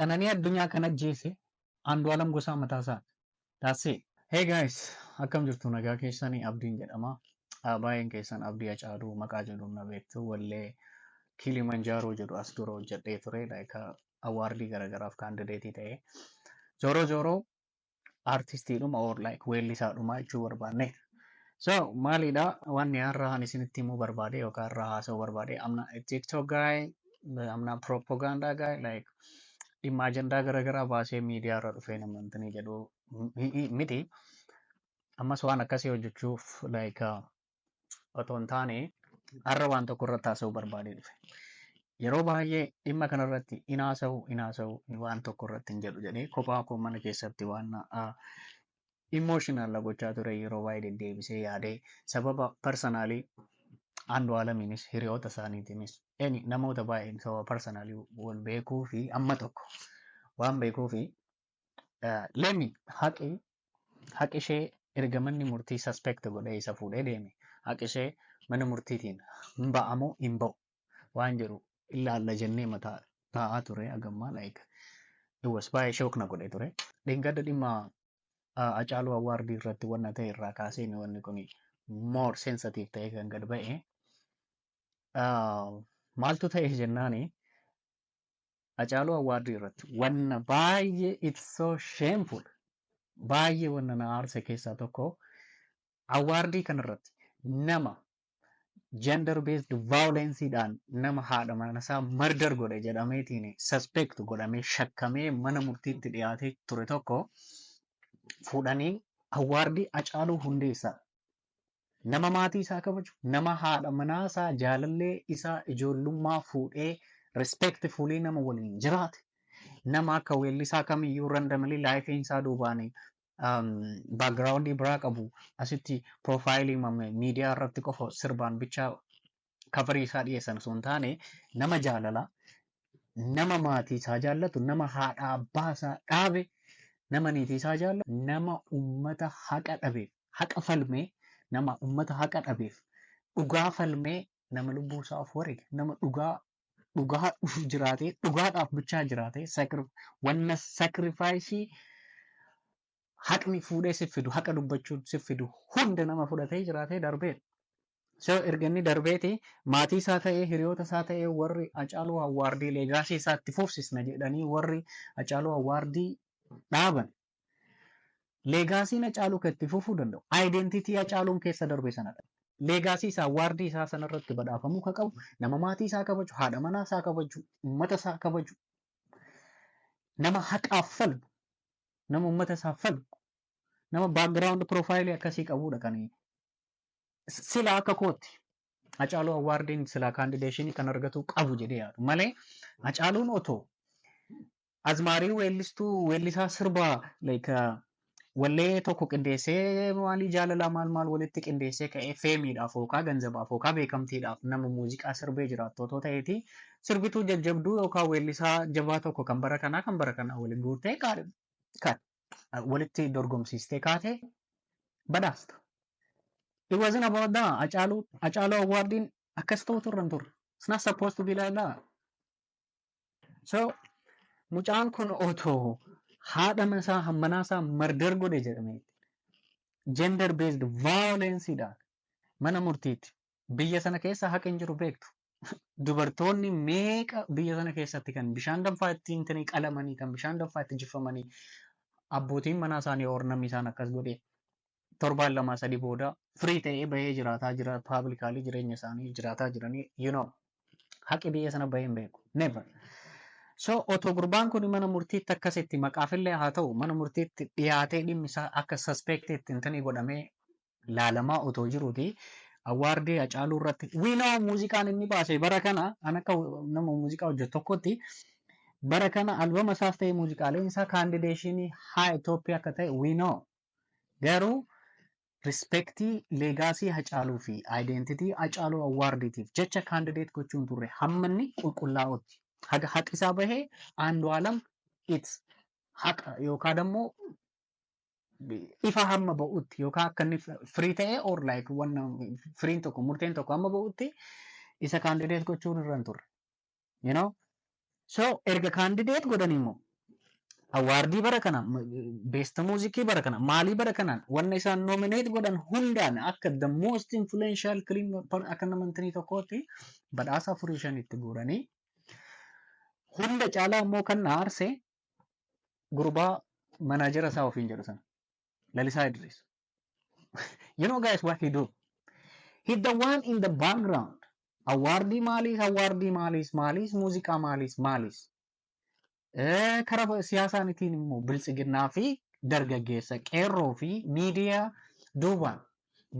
Qananii Addunyaa kan ajjeese Andu'aalam Gosaa mataa isaati. That's it. Hey guys, akkam jirtu? Nagaa keessanii? Abdiin jedhama. Baay'een keessan Abdii Hacaaluu maqaa jedhuun na beektu. Wallee Kilimanjaaroo jedhu as dura hojjedhee ture. Like award garaagaraaf candidate ta'e. Zooroo zooroo artistiidhuma or like weellisaadhuma jechuu barbaanne. So maalidha wanni har'a ani isinitti himuu barbaade yookaan irraa haasa'uu barbaade? I'm not a TikTok guy, I'm not propaganda guy, like dhimma ajandaa garaagaraa baasee miidiyaa irra dhufee namantanii jedhu miti. Ammas waan akkasii hojjechuuf like otoo hin taane, har'a waan tokko irratti haasa'uu barbaadee dhufe. Yeroo baay'ee dhimma kanarratti in haasa'u, in haasa'u, waan tokko irratti hin jedhu jedhee kophaa koo mana keessatti waan emotional gochaa ture. Yeroo baay'ee deddeebisee yaadee, sababa personally Andu'aalamiinis, hiriyoota isaaniitiinis, eni namoota baay'een sababa personally wal beekuu fi amma tokko waan beekuu fi lemi haqi ishee erga manni murtii suspect godhee isa fuudhee deeme, haqi ishee mana murtiitiin hin ba'amoo hin ba'u waan jedhu ilaalla jennee mataa taa'aa ture hagammaa. Like it was baay'ee shock na godhe ture. Dheengadda dhimma Hacaaluu Award irratti wanna ta'e irraa kaasee wanni kun more sensitive ta'e kan gad ba'e. Maaltu ta'e jennaani, Hacaaluu Award irratti wanna baay'ee, it's so shameful, baay'ee wanna na aarse keessaa tokko, award kanarratti nama gender based violenceedhaan nama haadha mana isaa murder godhe jedhameetiin suspect godhamee shakkamee mana murtiitti dhiyaatee ture tokko fuudhanii award Hacaaluu Hundeessaa, nama maatii isaa kabaju, nama haadha manaa isaa, jaalallee isaa ijoollummaa fuudhee respectfully nama waliin jiraate, nama akka weellisaa kamiyyuu randomly lifeiin isaa duubaan background biraa qabu, asitti profile miidiyaa irratti qofa sirbaan bichaa cover isaa dhiyeessan osoo hin taane, nama jaalalaa, nama maatii isaa jaallatu, nama haadha abbaa isaa dhaabe, nama niitii isaa jaallatu, nama ummata haqa dhabeef haqa falmee, nama ummata haqa dhabeef dhugaa falmee, nama lubbuu isaa of wareege, nama dhugaa dhugaa jiraatee, dhugaadhaaf bichaa jiraatee, wanna sacrifice haqni fuudhee si fidu, haqa dubbachuun si fidu hunda nama fudhatee jiraatee darbeera. So erga inni darbeeti, maatii isaa ta'ee, hiriyoota isaa ta'ee, warri Hacaaluu Award legacy isaa itti fufsisna jedhanii warri Hacaaluu Award dhaaban, legacyn Hacaaluu kan itti fufuu danda'u identity Hacaaluun keessa darbe sanadha. Legacy isaa, award isaa sanarratti badhaafamuu kan qabu nama maatii isaa kabaju, haadha manaa isaa kabaju, uummata isaa kabaju, nama haqaaf falmu, nama uummata isaaf falmu, nama background profile akkasii qabudha kan sila akka kootti Hacaaluu Awardiin sila candidation kan argatu qabu jedhee yaadu malee, Hacaaluun otoo azmaarii weellistuu, weellisaa sirbaa, like wallee tokko qindeessee, maalii jaalalaa maal maal walitti qindeessee ka'ee fameiidhaaf yookaan ganzabaaf yookaan beekamtiidhaaf nama muuziqaa sirbee jiraattu otoo ta'eeti, sirbituu jajjabduu yookaan weellisaa jabaa tokko kan bara kanaa waliin guurtee kan walitti dorgomsiistee kaatee badhaasta. It wasn't about that. Hacaaluu Awardiin akkas ta'u turre hin turre. It's not supposed to be like that. So mucaan kun otoo haadha isaa manaa isaa murder godhe jedhamee gender based violenceedhaan mana murtiitti, biyya sana keessa haqa hin jiru beektu. Dubartoonni meeqa biyya sana keessatti kan bishaan danfaa ittiin tanii qalamanii, kan bishaan danfaa itti jiffamanii, abbootiin manaa isaanii ornamni isaan akkas godhe torbaan 2-3 booda free ta'ee bahee jiraataa jira, publicly jireenya isaanii jiraataa jiranii. Haqi biyya sana bahee hin beeku. Never. So otoo gurbaan kun mana murtiitti akkasitti maqaafillee haa ta'u mana murtiitti dhiyaatee dhimmi isaa akka suspectiitti intanii godhamee laalamaa otoo jiruuti, award Hacaaluu irratti, we know, muuziqaan inni baase bara kana, an akka nama muuziqaa hojjetu tokkotti, bara kana albama isaas ta'e muuziqaaleen isaa candidation haa Itoophiyaa akka ta'e we know. Garuu respect legacy Hacaaluu fi identity Hacaaluu Awardiitiif jecha candidate gochuun turre hamma inni qulqullaa'utti. Haga haqi isaa bahee Andu'aalam it's haqa yookaan immoo ifa hamma ba'utti, yookaan akka inni free ta'ee or like wanna firiin tokko, murteen tokko hamma ba'utti isa candidate gochuun irra hin turre. You know? So erga candidate godhan immoo Award bara kana, best music bara kana, maalii bara kanaan wanna isaan nominate godhan hundaan akka the most influential clean akka namantanii tokkootti badhaasa afurii shanitti guuranii, hunda caalaa immoo kan na aarse gurbaa manager isaa ofiin jedhu sana, Lalisaa Idris. You know, guys, what he do? He the one in the background. Award maaliis, award maaliis, maaliis, muuziqaa maaliis, maaliis. Karaa siyaasaanitiin immoo biltsiginnaa fi dargaggeessa qeerroo fi miidiyaa duubaan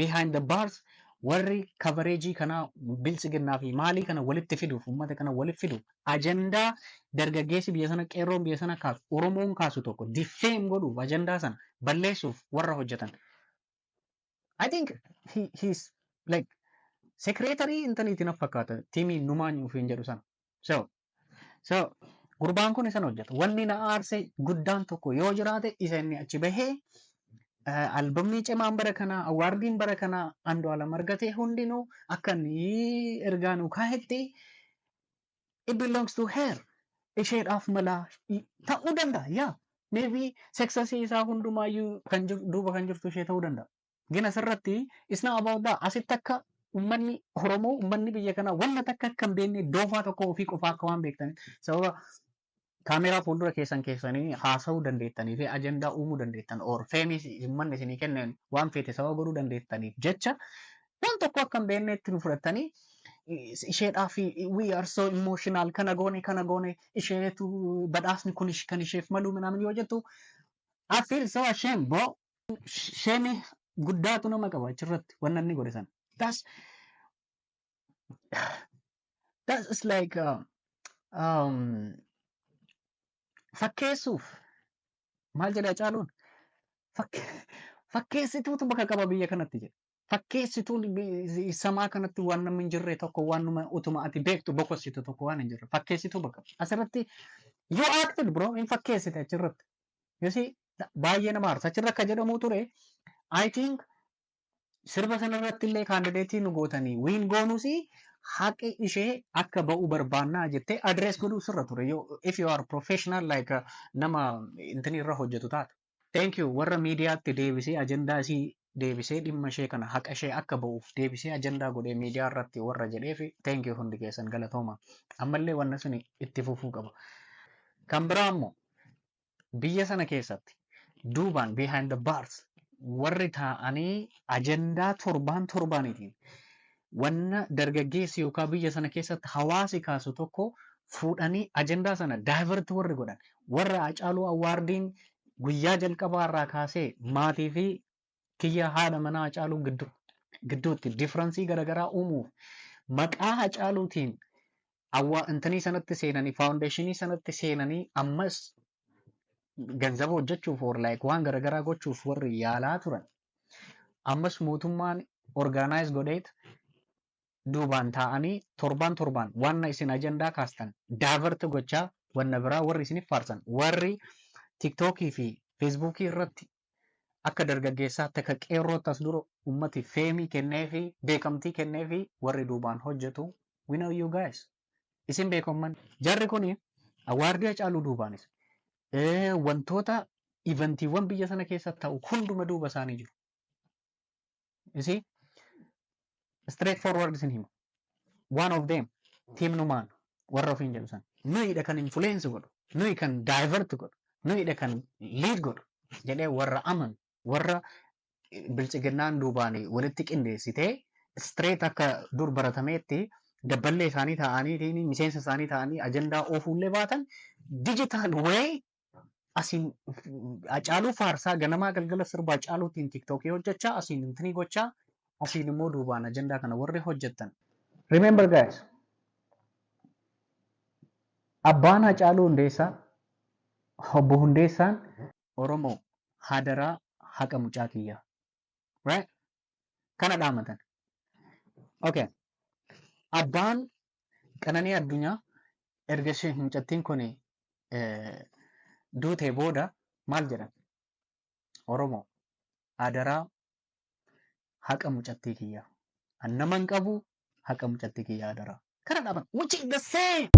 behind the bars warri coverage kanaa biltsiginnaa fi maalii kana walitti fiduuf, uummata kana walitti fiduuf, ajandaa dargaggeessi biyya sana, qeerroon biyya sana kaasu, Oromoon kaasu tokko defame godhuuf, ajandaa sana balleessuuf warra hojjetan. I think he's like secretary intaniitiin na fakkaata, tiimii numaan ofiin jedhu sana. So gurbaan kun isan hojjeta. Wanni na aarse guddaan tokko yoo jiraate isa inni achi bahee albamni cimaan bara kanaa, awardiin bara kanaa Andu'aalam argate hundinuu akka inni ergaa nu kaahetti it belongs to her. Isheedhaaf mala ta'uu danda'a. Yaa, maybe successii isaa hundumaayyuu kan jiru duuba kan jirtu ishee ta'uu danda'a. Gin asirratti it's not about that. Asitti akka uummanni Oromoo, uummanni biyya kanaa wanna takka akka hin beekne, doofaa tokko ofii qofaa akka waan beektan, sababa kaameeraa fuuldura keessan keessanii haasa'uu dandeettanii fi ajandaa uumuu dandeettan or fame uummanni isinii kenneen waan feete sababa godhuu dandeettaniif jecha waan tokko akka hin beeknetti nu fudhattanii isheedhaaf we are so emotional, kana goone, kana goone, isheetu badhaasni kun kan isheef malu minaamin yoo jettu, I feel so ashamed, bro. Shame guddaatu nama qaba achirratti wanna inni godhe sana. That's like fakkeessuuf maal jedha Caaluun, fakkeessituutu bakka qaba biyya kanatti jedha. Fakkeessituun samaa kanatti waan namni hin jirre tokko, waan numa utuma ati beektu bokossitu tokko waan hin jirre fakkeessituu bakka. Asirratti you acted, bro, hin fakkeessite achirratti. You see, baay'ee nama aarsa. Achirra akka jedhamu ture, I think sirba sanarratti illee candidate nu gootanii win goonuus haqi ishee akka ba'u barbaannaa jettee address godhuu sirra ture yoo if you are professional, like nama intini irra hojjetu taate. Thank you warra miidiyaatti deebisee ajandaa isii deebisee, dhimma ishee kana haqa ishee akka ba'uuf deebisee ajandaa godhee miidiyaa irratti warra jedheef, thank you, hundi keessan galatooma. Ammallee wanna suni itti fufuu qaba. Kan biraa immoo biyya sana keessatti duubaan behind the bars warri taa'anii ajandaa torbaan torbaaniitiin wanna dargaggeessi yookaan biyya sana keessatti hawaasi kaasu tokko fuudhanii ajandaa sana divert warri godhan, warra Hacaaluu Awardiin guyyaa jalqabaa irraa kaasee maatii fi kiyya haadha manaa Hacaaluu gidduutti difference garaagaraa uumuuf maqaa Hacaaluutiin awwaa intanii sanatti seenanii, foundation sanatti seenanii, ammas ganzaba hojjechuuf or like waan garaagaraa gochuuf warri yaalaa turan, ammas mootummaan organize godheet duubaan taa'anii torbaan torbaan wanna isin ajandaa kaastan divert gochaa wanna biraa warri isiniif faarsan, warri TikTokii fi Facebookii irratti akka dargaggeessaatti, akka qeerrootti as dura ummati fame kennee fi beekamtii kennee fi warri duubaan hojjetu, we know you guys, isin beekamman. Jarri kuni award Hacaaluu duubaanis wantoota eventiiwwan biyya sana keessa ta'u hunduma duuba isaanii jiru. You see, straight forward isin hima. One of them, team numaan warra ofiin jedhu san. Nuyidha kan influence godhu, nuyi kan divert godhu, nuyidha kan lead godhu jedhee warra amanu, warra bilchiginnaan duubaan walitti qindeessitee straight akka dur baratameetti dabballee isaanii ta'anii, miseensa isaanii ta'anii ajandaa oofuullee baatan, digital way asiin Hacaaluu faarsaa, ganamaa galgala sirba Hacaaluutiin TikTokii hojjechaa, asiin intinii gochaa, asiin immoo duubaan ajandaa kana warri hojjettan. Remember, guys, abbaan Hacaaluu Hundeessaa, obbo Hundeessaan, "Oromoo, hadaraa haqa mucaa kiyyaa." Right? Kana dhaamatan. Okay. Abbaan Qananii Addunyaa erga isheen mucattiin kun duutee booda maal jedhan? "Oromoo, hadaraa haqa mucattii kiyyaa. An nama hin qabu, haqa mucattii kiyyaa hadaraa." Kana dhaaban. Which is the same.